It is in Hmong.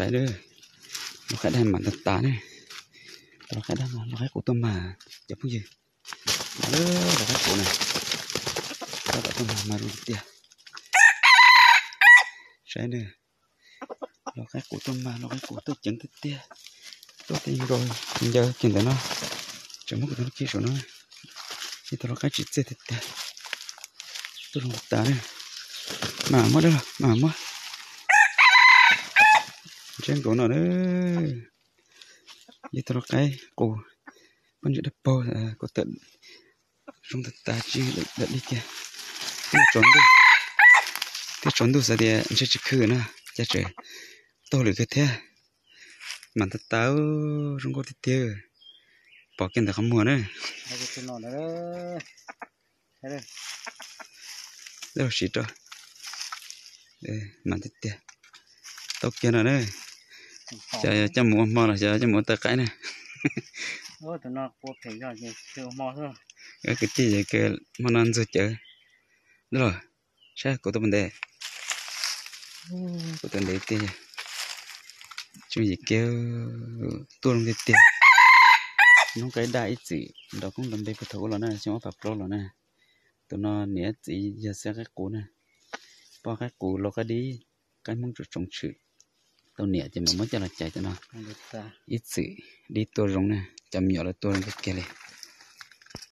qaib, lau qaib dag mas tas tas ne. Tus lau qaib dag mas lau qaib qus tuaj mas cov phooj ywg. Lau qaib qus na, tab tom tuaj mas mas zoo tiag. Saib na, lau qaib qus tuaj mas lau qaib qus tuaj ceev tiag tiag. Tuaj tej nkaus ncaws kiag ntawm no, tseem muab kuv tus no khi saum no. Ib tug lau qaib tsim txiaj tiag tiag. Tuaj zoo tas tas na. Mam muab dab los mam muab. Ntsab nkaus no na. Ib tug lau qaib qus, poj ntsis dawb paug, kuv tawm zoo tas tas tsis dawm dig kiag. Twb tsaus ntuj, twb tsaus ntuj xav tias ntshe tsis khw na, cas tseem taug lawm kawg thiab. Mas tas tas, zoo nkauj tiag tiag. Pom kiag ntawm qhov muag na. Dab los siv rau. Mas tiag tiag. Tau kiag no na. Xyov coj mus ua hmo los xyov coj mus ua taw qaib na. Kwv tij ces hmo no ntxuag cawv. Dab los, saib kuv tuaj pov ntev. Kuv tuaj ntev tiag. Tsoom yim kiag, tuaj zoo tiag tiag. Noob qaib daj ib txwm nrov koob nrov npe puag thaum ub los na, xyoo ob phav plaub los na. Tus no niam txiv yog xeeb qaib qus na. Poj qaib qus lau qaib dib, qaib Hmoob tsoom tshwm. Tau niam ces mam muab coj los cais tus no. Ib txwm dib tuaj zoo na, cov me nyuam los tuaj zoo kiag kiag li.